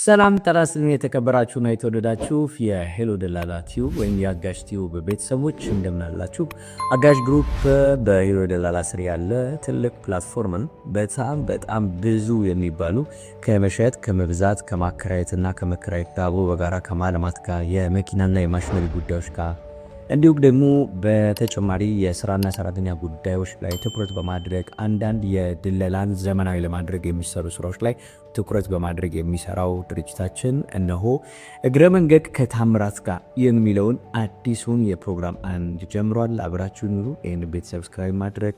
ሰላም ጤና ይስጥልኝ የተከበራችሁና የተወደዳችሁ የሄሎ ደላላ ቲዩብ ወይም የአጋዥ ቲዩብ ቤተሰቦች፣ እንደምን አላችሁ? አጋዥ ግሩፕ በሄሎ ደላላ ስር ያለ ትልቅ platform ነው። በጣም በጣም ብዙ የሚባሉ ከመሸጥ፣ ከመግዛት፣ ከማከራየትና ከመከራየት ጋር፣ በጋራ ከማልማት ጋር፣ የመኪናና የማሽነሪ ጉዳዮች ጋር፣ እንዲሁም ደግሞ በተጨማሪ የስራና ሰራተኛ ጉዳዮች ላይ ትኩረት በማድረግ፣ አንዳንድ የድለላን ዘመናዊ ለማድረግ የሚሰሩ ስራዎች ላይ ትኩረት በማድረግ የሚሰራው ድርጅታችን እነሆ እግረ መንገድ ከታምራት ጋር የሚለውን አዲሱን የፕሮግራም አንድ ጀምሯል። አብራችሁ ኑሩ። ይህን ቤት subscribe ማድረግ፣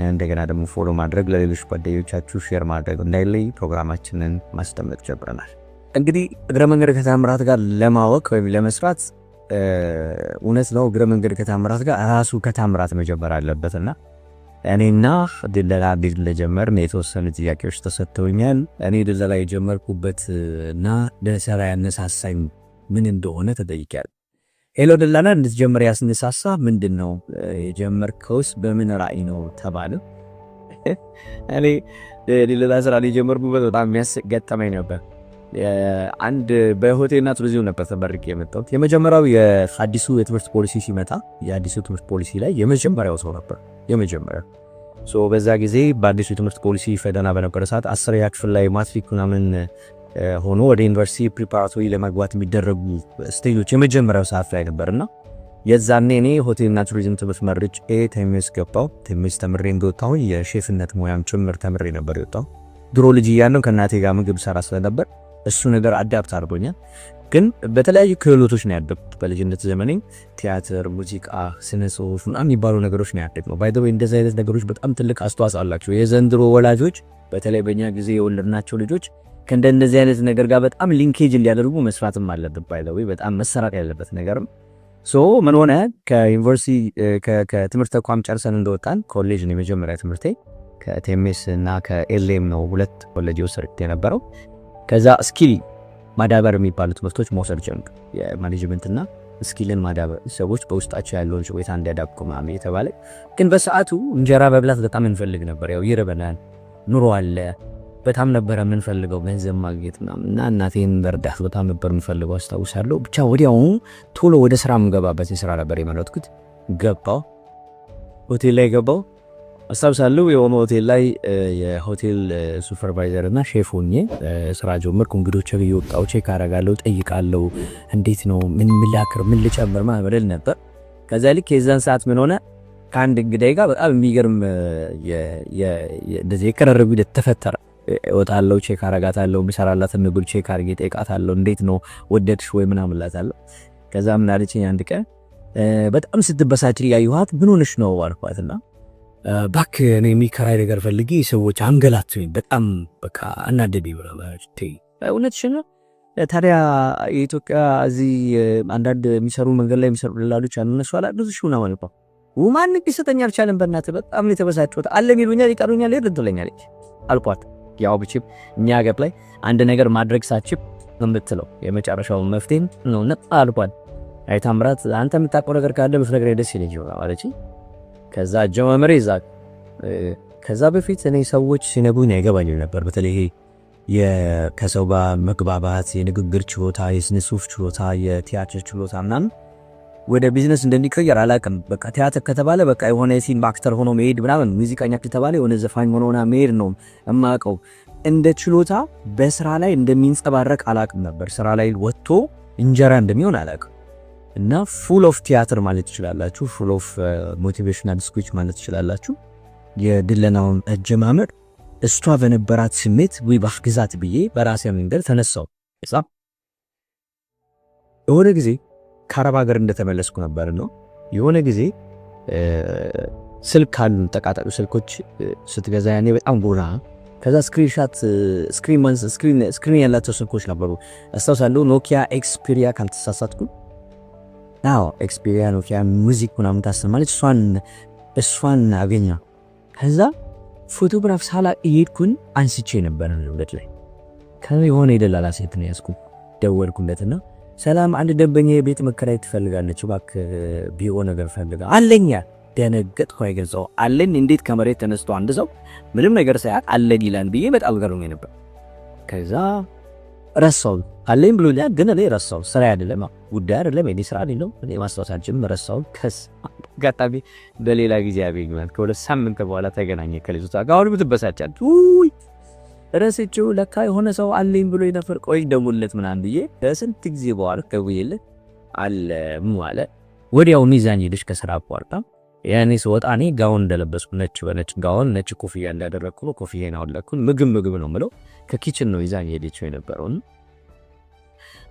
እንደገና ደግሞ follow ማድረግ፣ ለሌሎች ጓደኞቻችሁ share ማድረግ እንዳይለይ። ፕሮግራማችንን ማስደመጥ ጀምረናል። እንግዲህ እግረ መንገድ ከታምራት ጋር ለማወቅ ወይም ለመስራት፣ እውነት ነው፣ እግረ መንገድ ከታምራት ጋር ራሱ ከታምራት መጀመር አለበትና እኔና ድለላ እንዴት እንደጀመርን የተወሰኑ ጥያቄዎች ተሰጥተውኛል። እኔ ድለላ የጀመርኩበት እና ለስራ ያነሳሳኝ ምን እንደሆነ ተጠይቄያለሁ። ሄሎ ደላላ እንድትጀምር ያስነሳሳ ምንድን ነው? የጀመርከውስ በምን ራዕይ ነው ተባለ። እኔ ድለላ ስራ የጀመርኩበት በጣም የሚያስቅ ገጠመኝ ነበር። አንድ በሆቴልና ቱሪዝም ነበር ተመርቄ የመጣሁት። የመጀመሪያው የአዲሱ የትምህርት ፖሊሲ ሲመጣ የአዲሱ ትምህርት ፖሊሲ ላይ የመጀመሪያው ሰው ነበር። የመጀመሪያው። So በዛ ጊዜ በአዲሱ የትምህርት ፖሊሲ ፈተና በነበረ ሰዓት 10ኛ ክፍል ላይ ማትሪክ ምናምን ሆኖ ወደ ዩኒቨርሲቲ preparatory ለመግባት የሚደረጉ stage ኦች የመጀመሪያው ሰዓት ላይ ነበር እና የዛኔ እኔ ሆቴልና ቱሪዝም ትምህርት መርጬ ቴሚስ ገባው። ቴሚስ ተምሬ እንደወጣሁኝ የሼፍነት ሙያም ጭምር ተምሬ ነበር የወጣው። ድሮ ልጅ እያለሁ ከእናቴ ጋር ምግብ ሰራ ስለነበር እሱ ነገር adapt አድርጎኛል። ግን በተለያዩ ክህሎቶች ነው ያደግኩት። በልጅነት ዘመኔ ቲያትር፣ ሙዚቃ፣ ስነ ጽሁፍ ምናምን የሚባሉ ነገሮች ነው ያደግነው። By the way፣ እንደዚህ አይነት ነገሮች በጣም ትልቅ አስተዋጽኦ አላቸው። የዘንድሮ ወላጆች፣ በተለይ በእኛ ጊዜ የወለድናቸው ልጆች ከእንደነዚህ አይነት ነገር ጋር በጣም linkage እንዲያደርጉ መስራትም አለብን። By the way፣ በጣም መሰራት ያለበት ነገርም። So ምን ሆነ፣ ከዩኒቨርሲቲ ከትምህርት ተቋም ጨርሰን እንደወጣን፣ ኮሌጅ ነው የመጀመሪያ ትምህርቴ፣ ከቴሜስ እና ከኤልኤም ነው ሁለት ኮሌጅ የወሰድኩት የነበረው። ከዛ skill ማዳበር የሚባሉ ትምህርቶች መውሰድ ጀመርኩ። የ management ና skill ን ማዳበር፣ ሰዎች በውስጣቸው ያለውን ችሎታ እንዲያዳብቁ ምናምን የተባለ። ግን በሰዓቱ እንጀራ መብላት በጣም እንፈልግ ነበር። ያው ይርበናል፣ ኑሮ አለ። በጣም ነበረ የምንፈልገው ገንዘብ ማግኘት ምናምን እና እናቴን መርዳት በጣም ነበር የምንፈልገው፣ አስታውሳለሁ። ብቻ ወዲያውኑ ቶሎ ወደ ስራ የምገባበትን ስራ ነበር የመረጥኩት። ገባው፣ ሆቴል ላይ ገባው። አስታውሳለሁ፣ የሆነ ሆቴል ላይ የሆቴል supervisor እና ሼፍ ሆኜ ስራ ጀመርኩ። እንግዶች እየወጣሁ check አደርጋለሁ፣ ጠይቃለሁ። እንዴት ነው፣ ምን ላክር፣ ምን ልጨምር ምናምን ነበር። ከዛ ልክ የዛን ሰዓት ምን ሆነ፣ ከአንድ እንግዳይ ጋር በጣም የሚገርም እንደዚህ የቀረረቡ ሂደት ተፈጠረ። እወጣለሁ፣ check አረጋታለሁ፣ የሚሰራላትን ምግብ check አድርጌ ጠይቃታለሁ። እንዴት ነው፣ ወደድሽ ወይ ምናምን እላታለሁ። ከዛ ምን አለችኝ፣ አንድ ቀን በጣም ስትበሳጭ ያየኋት፣ ምን ሆነሽ ነው አልኳትና፣ እባክህ እኔ የሚከራይ ነገር ፈልጌ ሰዎች አንገላቱኝ፣ በጣም በቃ አናደደኝ ብላ። እውነትሽን ነው። ታዲያ የኢትዮጵያ እዚህ አንዳንድ የሚሰሩ፣ መንገድ ላይ የሚሰሩ ደላሎች አሉ፣ እነሱ አላገዙሽ ምናምን አልኳት። ማንም ሊሰጠኝ አልቻለም። በእናትህ በጣም ነው የተበሳጨሁት። አለም ይሉኛል፣ ይጠሩኛል፣ ሄድ ትለኛለች አልኳት። ያው ብቻ እኛ ሀገር ላይ አንድ ነገር ማድረግ ሳችብ የምትለው የመጨረሻው መፍትሄ ነው ነጣ አልኳት። አይ ታምራት፣ አንተ የምታውቀው ነገር ካለ ብትነግረኝ ደስ ይለኛል አለችኝ። ከዛ አጀማመሬ እዛ። ከዛ በፊት እኔ ሰዎች ሲነግሩኝ አይገባኝም ነበር። በተለይ ይሄ ከሰው ጋር መግባባት፣ የንግግር ችሎታ፣ የስነ ጽሁፍ ችሎታ፣ የቲያትር ችሎታ ምናምን ወደ ቢዝነስ እንደሚቀየር አላውቅም። በቃ ቲያትር ከተባለ በቃ የሆነ የፊልም actor ሆኖ መሄድ ምናምን፣ ሙዚቀኛ ከተባለ የሆነ ዘፋኝ ሆኖ መሄድ ነው የማውቀው። እንደ ችሎታ በስራ ላይ እንደሚንጸባረቅ አላውቅም ነበር። ስራ ላይ ወጥቶ እንጀራ እንደሚሆን አላውቅም። እና full of ቲያትር ማለት ትችላላችሁ፣ full of motivational speech ማለት ትችላላችሁ። የድለናውን አጀማመር እሷ በነበራት ስሜት ወይ ባግዛት ብዬ በራሴ መንገድ ተነሳው። የሆነ ጊዜ ከአረብ ሀገር እንደተመለስኩ ነበር ነው። የሆነ ጊዜ ስልክ አሉ፣ ጠቃጣቂ ስልኮች ስትገዛ ያኔ በጣም ጎና፣ ከዛ screenshot screen ያላቸው ስልኮች ነበሩ፣ አስታውሳለሁ። ኖኪያ ኤክስፔሪያ ካልተሳሳትኩ፣ አዎ ኤክስፔሪያ ኖኪያ music ምናምን ታሰማለች። እሷን አገኛ። ከዛ ፎቶግራፍ ሳላ እየሄድኩኝ አንስቼ ነበር ንብረት ላይ። የሆነ የደላላ ሴት ነው ያዝኩ። ደወልኩለትና ሰላም፣ አንድ ደንበኛ የቤት መከራየት ትፈልጋለች፣ እባክህ ቢሮ ነገር ፈልጋ አለኛ። ደነገጥኩ። አይገልጸው አለኝ። እንዴት ከመሬት ተነስቶ አንድ ሰው ምንም ነገር ሳያውቅ አለኝ ይላል ብዬ በጣም ገርሞኝ ነበር። ከዛ ረሳው። አለኝ ብሎኛል፣ ግን እኔ ረሳው። ስራ አይደለም፣ ጉዳይ አይደለም፣ የኔ ስራ አይደለም። እኔ ማስታወስ አልችልም፣ ረሳው። ከስ አጋጣሚ በሌላ ጊዜ ያገኘኛል። ከ2 ሳምንት በኋላ ተገናኘ ከልጅቷ ጋር። አሁንም ትበሳጫለች። ውይ ረስቼው ለካ የሆነ ሰው አለኝ ብሎ ነበር። ቆይ ደውልለት ምናምን ብዬ ከስንት ጊዜ በኋላ ደውዬለት አለ አለ። ወዲያው ሚዛን ሄደች ከስራ አቋርጣ። ያኔ ስወጣ እኔ ጋውን እንደለበስኩ፣ ነጭ በነጭ ጋውን፣ ነጭ ኮፍያ እንዳደረግኩ ነው። ኮፍያዬን አወለቅኩኝ። ምግብ ምግብ ነው የምለው፣ ከ kitchen ነው ይዛኝ ሄደችው የነበረውን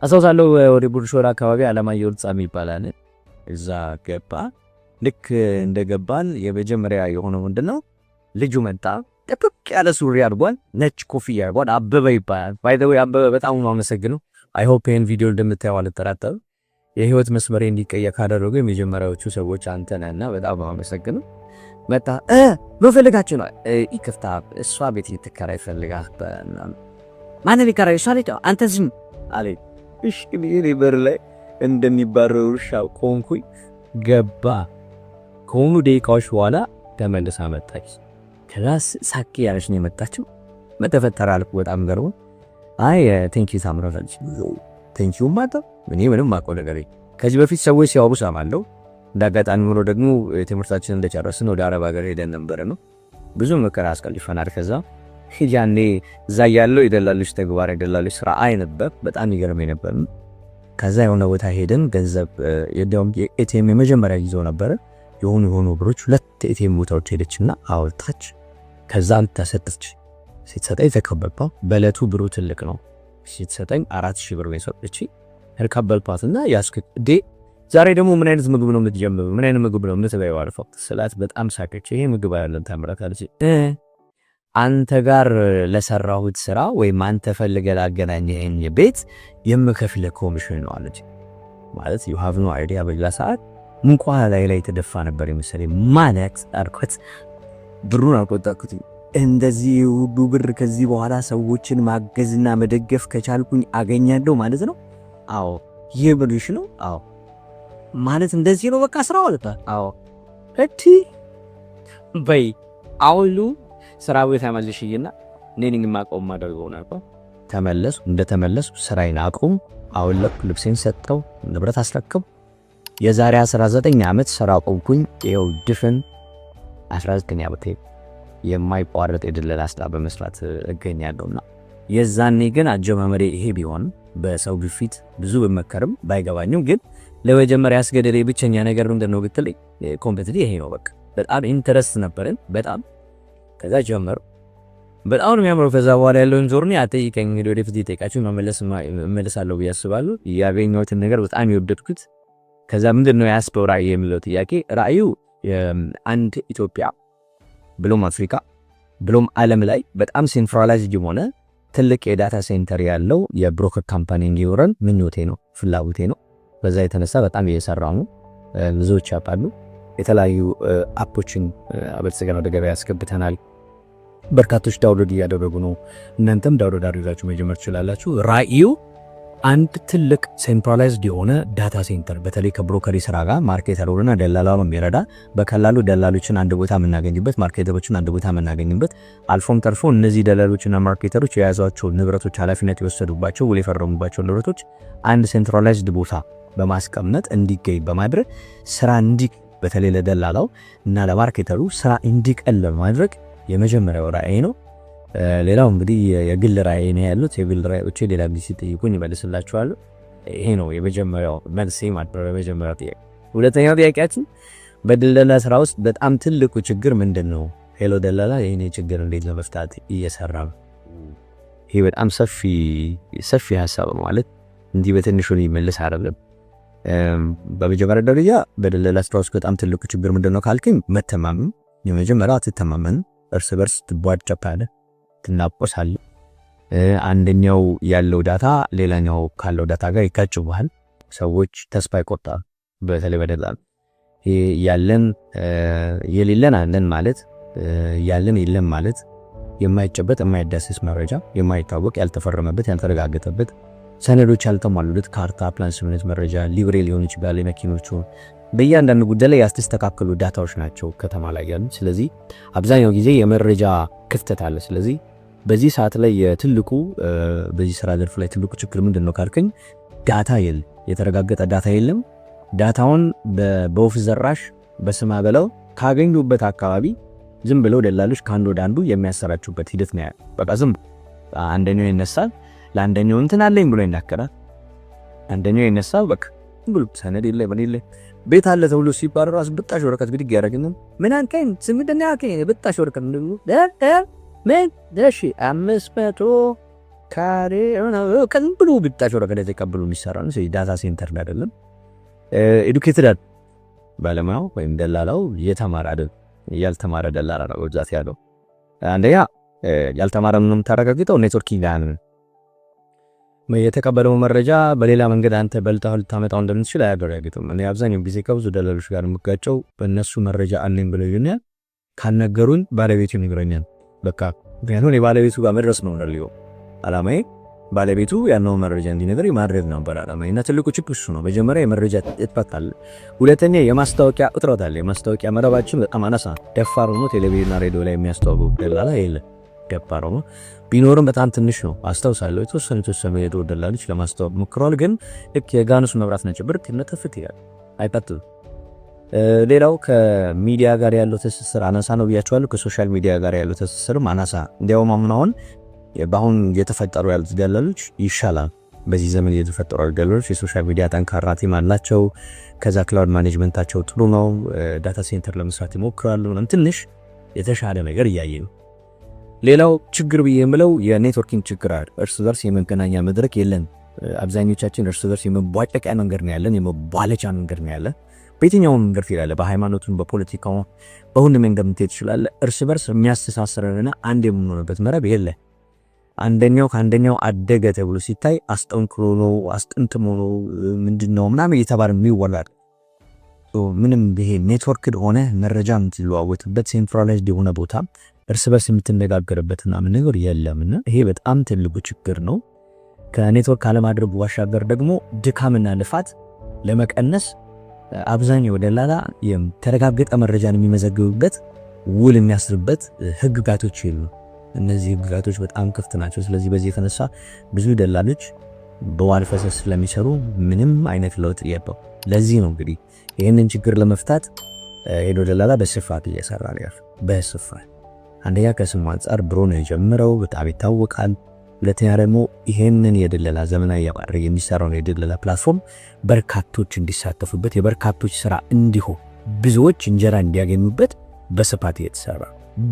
አስታውሳለሁ። ወደ ቡርሾራ አካባቢ አለማየሁ ህንጻ ይባላል። እዛ ገባ። ልክ እንደገባን የመጀመሪያ የሆነው ምንድነው? ልጁ መጣ። ጥብቅ ያለ ሱሪ አድርጓል፣ ነጭ ኮፍያ አድርጓል። አበበ ይባላል። By the way አበበ በጣም ነው የማመሰግነው። I hope ይሄን ቪዲዮ እንደምታየው አልጠራጠርም። የህይወት መስመሬ እንዲቀየር ካደረጉ የመጀመሪያዎቹ ሰዎች አንተ ነህና በጣም ነው የማመሰግነው። መጣ፣ ምን ፈልጋችሁ ነው? ይቅርታ፣ እሷ ቤት ልትከራይ ፈልጋ። ማነው ሊከራይ? እሷ ልጅ፣ አንተ ዝም አለኝ። እሺ ብዬ በር ላይ እንደሚባረሩ ውሻ ቆምኩኝ። ገባ። ከሆኑ ደቂቃዎች በኋላ ተመልሳ መጣች። ከዛ ሳቂ ያለች ነው የመጣችው። ምን ተፈጠረ አልኩ። በጣም ገርሞ አይ thank you ታምራት አለች። Thank you ማታ እኔ ምንም አውቀው ነገር ከዚህ በፊት ሰዎች ሲያወሩ ሰማለሁ። እንደ አጋጣሚ ሆኖ ደግሞ ትምህርታችንን እንደጨረስን ወደ አረብ ሀገር ሄደን ነበረ ነው፣ ብዙ መከራ አስቀልፈናል። ከዛ ያኔ እዛ ያለው የደላሎች ተግባር፣ የደላሎች ስራ አይ ነበር። በጣም ይገርመኝ ነበር። ከዛ የሆነ ቦታ ሄደን ገንዘብ፣ እንዲያውም የ ATM የመጀመሪያ ይዘው ነበረ፣ የሆኑ የሆኑ ብሮች ሁለት ATM ቦታዎች ሄደችና አወጣች። ከዛም ተሰጠች። ስትሰጠኝ ተቀበልኳ። በእለቱ ብሩ ትልቅ ነው። ስትሰጠኝ 4,000 ብር ነው የሰጠችኝ። ተቀበልኳትና ያስክ ዴ ዛሬ ደግሞ ምን አይነት ምግብ ነው የምትጀምሩ? ምን አይነት ምግብ ነው የምትበይው? አልፏት ስላት በጣም ሳቀች። ይሄ ምግብ አይደለም ታምራት አለች። አንተ ጋር ለሰራሁት ስራ ወይም አንተ ፈልገህ ላገናኘኸኝ ቤት የምከፍልህ ኮሚሽን ነው አለች። ማለት you have no idea፣ በሌላ ሰዓት እንኳ ላይ ላይ የተደፋ ነበር የመሰለኝ። ማለት አልኳት፣ ብሩን አልቆጠርኩትም። እንደዚህ ሁሉ ብር ከዚህ በኋላ ሰዎችን ማገዝና መደገፍ ከቻልኩኝ አገኛለሁ ማለት ነው። አዎ፣ ይህ ብርሽ ነው። አዎ፣ ማለት እንደዚህ ነው በቃ ስራው አለ። አዎ፣ እቲ በይ አሁኑ ስራ ቦታ መልሽኝና እኔ ነኝ የማውቀው የማደርገው ነበር። ተመለሱ። እንደተመለሱ ስራዬን አቁም አወለቅኩ፣ ልብሴን ሰጠው፣ ንብረት አስረከብ። የዛሬ 19 ዓመት ስራ አቆምኩኝ። ይኸው ድፍን 19 ዓመቴ የማይቋረጥ የድለላ ስራ በመስራት እገኛለሁና የዛኔ ግን አጀማመሬ ይሄ ቢሆን፣ በሰው ግፊት ብዙ ብመከርም ባይገባኝም ግን ለመጀመሪያ ያስገደደ ብቸኛ ነገር ምንድን ነው ብትለኝ completely ይሄ ነው። በቃ በጣም interest ነበረን በጣም። ከዛ ጀመሩ፣ በጣም ነው የሚያምረው። ከዛ በኋላ ያለውን journey አጠይቀኝ፣ እንግዲህ ወደፊት የጠየቃችሁ መመለስ እመልሳለሁ ብዬ አስባለሁ። ያገኘሁትን ነገር በጣም የወደድኩት። ከዛ ምንድን ነው ያስበው ራዕይ የሚለው ጥያቄ፣ ራዕዩ አንድ ኢትዮጵያ ብሎም አፍሪካ ብሎም ዓለም ላይ በጣም centralized የሆነ ትልቅ የ data center ያለው የ broker company እንዲኖረን ምኞቴ ነው፣ ፍላጎቴ ነው። በዛ የተነሳ በጣም እየሰራው ነው። ብዙዎች ያውቃሉ። የተለያዩ app ኦችን አበልጽገን ወደ ገበያ ያስገብተናል። በርካቶች download እያደረጉ ነው። እናንተም download አድርጋችሁ መጀመር ትችላላችሁ። ራዕዩ አንድ ትልቅ centralized የሆነ data center፣ በተለይ ከ broker ስራ ጋር marketer ኡንና ደላላውን የሚረዳ፣ በቀላሉ ደላሎችን አንድ ቦታ የምናገኝበት፣ marketer ኦችን አንድ ቦታ የምናገኝበት፣ አልፎም ተርፎ እነዚህ ደላሎችና marketer ኦች የያዟቸው ንብረቶች፣ ኃላፊነት የወሰዱባቸው፣ ውል የፈረሙባቸው ንብረቶች አንድ centralized ቦታ በማስቀመጥ እንዲገኝ በማድረግ፣ ስራ እንዲ በተለይ ለደላላው እና ለ marketer ኡ ስራ እንዲቀል በማድረግ የመጀመሪያው ራዕይ ነው። ሌላው እንግዲህ የግል ራዕይ ነው ያሉት። የግል ራዕዮቼ ሌላ ጊዜ ሲጠይቁኝ ይመልስላችኋለሁ። ይሄ ነው የመጀመሪያው መልሴ ማለት ነው። የመጀመሪያው ጥያቄ። ሁለተኛው ጥያቄያችን በድለላ ስራ ውስጥ በጣም ትልቁ ችግር ምንድን ነው? ሄሎ ደላላ ይህን ችግር እንዴት ለመፍታት እየሰራ ነው? ይሄ በጣም ሰፊ ሰፊ ሀሳብ ነው፣ ማለት እንዲህ በትንሹ ሊመልስ አይደለም። በመጀመሪያ ደረጃ በድለላ ስራ ውስጥ በጣም ትልቁ ችግር ምንድን ነው ካልከኝ መተማመን። የመጀመሪያው አትተማመን፣ እርስ በርስ ትቧጨቃለህ፣ ትናቆሳለህ። አንደኛው ያለው data ሌላኛው ካለው data ጋር ይጋጭብሃል። ሰዎች ተስፋ ይቆርጣሉ። በተለይ በደላላ ያለን የሌለን አለን ማለት፣ ያለን የለም ማለት፣ የማይጨበጥ የማይዳሰስ መረጃ፣ የማይታወቅ፣ ያልተፈረመበት፣ ያልተረጋገጠበት፣ ሰነዶች ያልተሟሉለት፣ ካርታ፣ ፕላን፣ ስምምነት መረጃ፣ ሊብሬ ሊሆን ይችላል፣ የመኪኖቹ በእያንዳንዱ ጉዳይ ላይ ያልተስተካከሉ data ዎች ናቸው ከተማ ላይ ያሉ። ስለዚህ አብዛኛው ጊዜ የመረጃ ክፍተት አለ። ስለዚህ በዚህ ሰዓት ላይ የትልቁ በዚህ ስራ ዘርፍ ላይ ትልቁ ችግር ምንድን ነው ካልከኝ፣ data የለም፣ የተረጋገጠ data የለም። Data ውን በወፍ ዘራሽ በስማ በለው ካገኙበት አካባቢ ዝም ብለው ደላሎች ከአንዱ ወደ አንዱ የሚያሰራጩበት ሂደት ነው ያለው። በቃ ዝም አንደኛው ይነሳል፣ ለአንደኛው እንትን አለኝ ብሎ ይናገራል። አንደኛው ይነሳል፣ በቃ ብሎ ሰነድ የለ ምን የለ፣ ቤት አለ ተብሎ ሲባል ራሱ ብጣሽ ወረቀት ብድግ ያደረግን፣ ምን አልከኝ? ምንድን ነው ያልከኝ? ብጣሽ ወረቀት ምን፣ እሺ 500 ካሬ ቀን ብሎ ብጣሽ ወረቀት የተቀበሉ የሚሰራ ነው። Data center አይደለም። Educated ባለሙያው ወይም ደላላው የተማረ አይደል፣ ያልተማረ ደላላ ነው በብዛት ያለው። አንደኛ ያልተማረ ነው የምታረጋግጠው networking ጋር የተቀበለው መረጃ በሌላ መንገድ አንተ በልጠህ ልታመጣው እንደምትችል አያረጋግጥም። እኔ አብዛኛው ጊዜ ከብዙ ደላሎች ጋር የምጋጨው በእነሱ መረጃ አለኝ ብለው ይሉኛል። ካልነገሩኝ ባለቤቱ ይነግረኛል። በቃ ምክንያቱም የባለቤቱ ጋር መድረስ ነው ሊሆ አላማዬ፣ ባለቤቱ ያለውን መረጃ እንዲነግረኝ ማድረግ ነበር አላማዬ። እና ትልቁ ችግር እሱ ነው። መጀመሪያ የመረጃ እጥረት አለ። ሁለተኛ የማስታወቂያ እጥረት አለ። የማስታወቂያ መረባችን በጣም አናሳ። ደፋር ሆኖ ቴሌቪዥንና ሬዲዮ ላይ የሚያስተዋውቅ ደላላ የለም። ደፋር ሆኖ ቢኖርም በጣም ትንሽ ነው። አስታውሳለሁ የተወሰኑ የተወሰኑ የድሮ ደላሎች ለማስተዋወቅ ሞክረዋል። ግን ልክ የጋኑስ መብራት ነጭ ብርቅ ነጥፍት ይላል፣ አይቀጥልም። ሌላው ከሚዲያ ጋር ያለው ትስስር አናሳ ነው ብያቸዋለሁ። ከ social media ጋር ያለው ትስስርም አናሳ። እንዲያውም አሁን በአሁን እየተፈጠሩ ያሉት ደላሎች ይሻላል። በዚህ ዘመን እየተፈጠሩ ያሉት ደላሎች የ social media ጠንካራ team አላቸው። ከዛ cloud management ኣቸው ጥሩ ነው። Data center ለመስራት ይሞክራሉ። ትንሽ የተሻለ ነገር እያየ ነው። ሌላው ችግር ብዬ የምለው የ networking ችግር አለ። እርስ በርስ የመገናኛ መድረክ የለን። አብዛኞቻችን እርስ በርስ የመቧጨቂያ መንገድ ነው ያለን፣ የመቧለቻ መንገድ ነው ያለን። በየትኛውም መንገድ ትሄዳለህ፣ በሃይማኖቱም፣ በፖለቲካው፣ በሁሉም መንገድ ምትሄድ ትችላለህ። እርስ በርስ የሚያስተሳስረንና አንድ የምንሆንበት መረብ የለ። አንደኛው ከአንደኛው አደገ ተብሎ ሲታይ አስጠንክሮ ነው፣ አስጠንትሞ ነው፣ ምንድነው ምናምን እየተባለ የሚወራል። ምንም ይሄ networked ሆነ መረጃ የምትለዋወጥበት centralized የሆነ ቦታ፣ እርስ በርስ የምትነጋገርበት ምናምን ነገር የለምና ይሄ በጣም ትልቁ ችግር ነው። ከኔትወርክ አለማድረጉ ባሻገር ደግሞ ድካምና ልፋት ለመቀነስ አብዛኛው ደላላ የተረጋገጠ መረጃን የሚመዘግብበት፣ ውል የሚያስርበት ህግጋቶች የሉ። እነዚህ ህግጋቶች በጣም ክፍት ናቸው። ስለዚህ በዚህ የተነሳ ብዙ ደላሎች በዋል ፈሰስ ስለሚሰሩ ምንም አይነት ለውጥ የለው። ለዚህ ነው እንግዲህ ይህንን ችግር ለመፍታት ሄሎ ደላላ በስፋት እየሰራ ነው ያለው። በስፋት አንደኛ ከስሙ አንጻር ድሮ ነው የጀመረው፣ በጣም ይታወቃል። ሁለተኛ ደግሞ ይሄንን የድለላ ዘመናዊ ያባረ የሚሰራውን የድለላ platform በርካቶች እንዲሳተፉበት፣ የበርካቶች ስራ እንዲሆን፣ ብዙዎች እንጀራ እንዲያገኙበት በስፋት እየተሰራ፣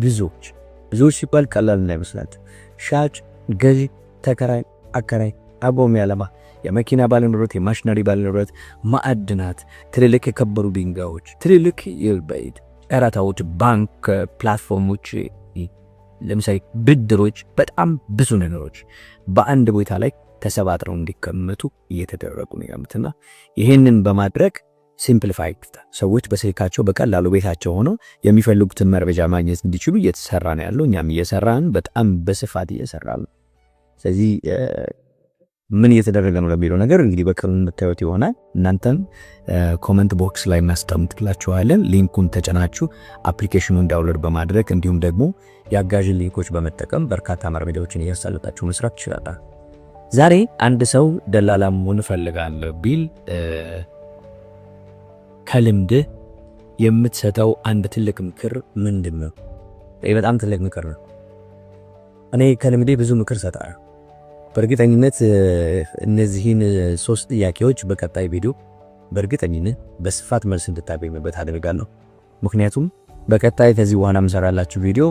ብዙዎች ብዙዎች ሲባል ቀላል እንዳይመስላችሁ፣ ሻጭ፣ ገዢ፣ ተከራይ፣ አከራይ፣ አቦ የሚያለማ፣ የመኪና ባለንብረት፣ የማሽነሪ ባለንብረት፣ ማዕድናት፣ ትልልቅ የከበሩ ድንጋዮች፣ ትልልቅ ጨረታዎች፣ ባንክ platform ኦች፣ ለምሳሌ ብድሮች፣ በጣም ብዙ ነገሮች በአንድ ቦታ ላይ ተሰባጥረው እንዲቀመጡ እየተደረጉ ነው ያሉትና ይህንን በማድረግ simplify ሰዎች በስልካቸው በቀላሉ ቤታቸው ሆነው የሚፈልጉትን መረጃ ማግኘት እንዲችሉ እየተሰራ ነው ያለው። እኛም እየሰራን፣ በጣም በስፋት እየሰራ ነው። ስለዚህ ምን እየተደረገ ነው ለሚለው ነገር እንግዲህ በቅርብ የምታዩት ይሆናል። እናንተም comment box ላይ እናስቀምጥላችኋለን። Link ኡን ተጭናችሁ application ኑን download በማድረግ እንዲሁም ደግሞ የአጋዥን link ኦች በመጠቀም በርካታ መረጃዎችን እያሳለጣችሁ መስራት ትችላላችሁ። ዛሬ አንድ ሰው ደላላ መሆን እፈልጋለሁ ቢል ከልምድህ የምትሰጠው አንድ ትልቅ ምክር ምንድን ነው? ይህ በጣም ትልቅ ምክር ነው። እኔ ከልምዴ ብዙ ምክር እሰጣለሁ። በእርግጠኝነት እነዚህን ሶስት ጥያቄዎች በቀጣይ ቪዲዮ በእርግጠኝነት በስፋት መልስ እንድታገኙበት አደርጋለሁ። ምክንያቱም በቀጣይ ከዚህ በኋላ የምሰራላችሁ ቪዲዮ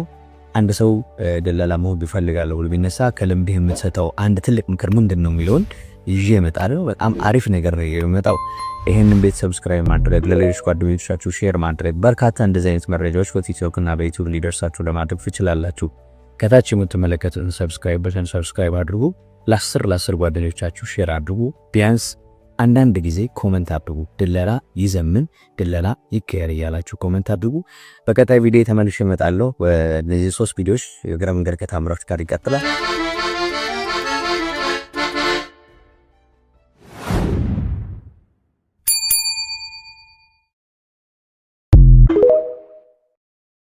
አንድ ሰው ደላላ መሆን እፈልጋለሁ ብሎ ቢነሳ ከልምድህ የምትሰጠው አንድ ትልቅ ምክር ምንድን ነው የሚለውን ይዤ እመጣለሁ። በጣም አሪፍ ነገር ነው የሚመጣው። ይህንን ቤት subscribe ማድረግ፣ ለሌሎች ጓደኞቻችሁ share ማድረግ፣ በርካታ እንደዚህ አይነት መረጃዎች በቲክቶክ እና በዩቲዩብ ሊደርሳችሁ ለማድረግ ትችላላችሁ። ከታች የምትመለከቱትን subscribe button subscribe አድርጉ። ለ10 ለ10 ጓደኞቻችሁ share አድርጉ። ቢያንስ አንዳንድ ጊዜ comment አድርጉ። ድለላ ይዘምን፣ ድለላ ይካሄድ እያላችሁ comment አድርጉ። በቀጣይ ቪዲዮ ተመልሼ እመጣለሁ። እነዚህ ሶስት ቪዲዮዎች የእግረ መንገድ ከታምራት ጋር ይቀጥላል።